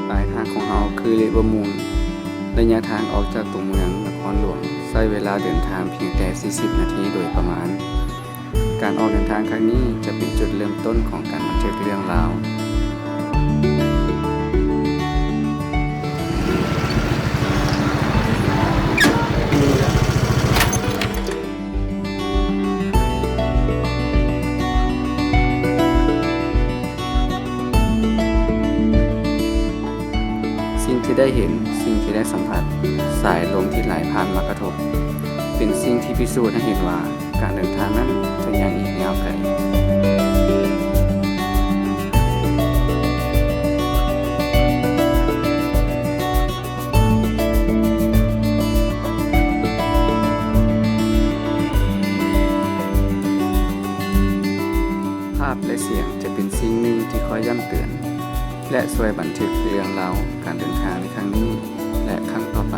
ປາຍທາງຂອງເຮົາຄື Liverpool. ໄລຍະທາງອອກຈາກຕົວເມືອງນະຄອນຫຼວງ ໃຊ້ເວລາເດີນທາງພຽງແຕ່ສີ່ສິບນາທີໂດຍປະມານ. ການອອກເດີນທາງຄັ້ງນີ້ຈະເປັນຈຸດເລີ່ມຕົ້ນຂອງການບັນທຶກເລື່ອງລາວ. ສິ່ງທີ່ໄດ້ເຫັນ, ສິ່ງທີ່ໄດ້ສຳຜັດ, ສາຍລົມທີ່ໄຫຼຜ່ານມາກະທົບ ເປັນສິ່ງທີ່ພິສູດໃຫ້ເຫັນວ່າ ການເດີນທາງນັ້ນຈະຍັງອີກຍາວໄກ. ພາບ ແລະ ສຽງຈະເປັນສິ່ງໜຶ່ງທີ່ຄອຍຢ້ຳເຕືອນ ແລະ ຊ່ວຍບັນທຶກເລື່ອງລາວການເດີນທາງໃນຄັ້ງນີ້ ແລະ ຄັ້ງຕໍ່ໄປ.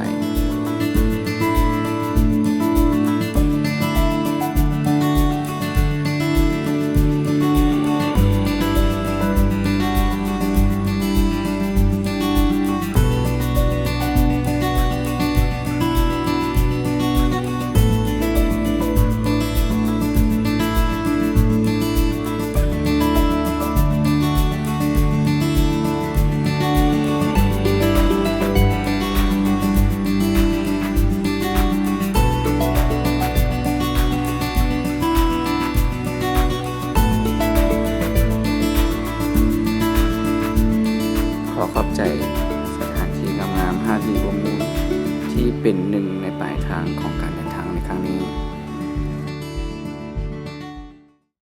ຂໍຂອບໃຈສະຖານທີ່ງາມໆ ຫາດລີເວີມູນ ທີ່ເປັນໜຶ່ງໃນປາຍທາງຂອງການ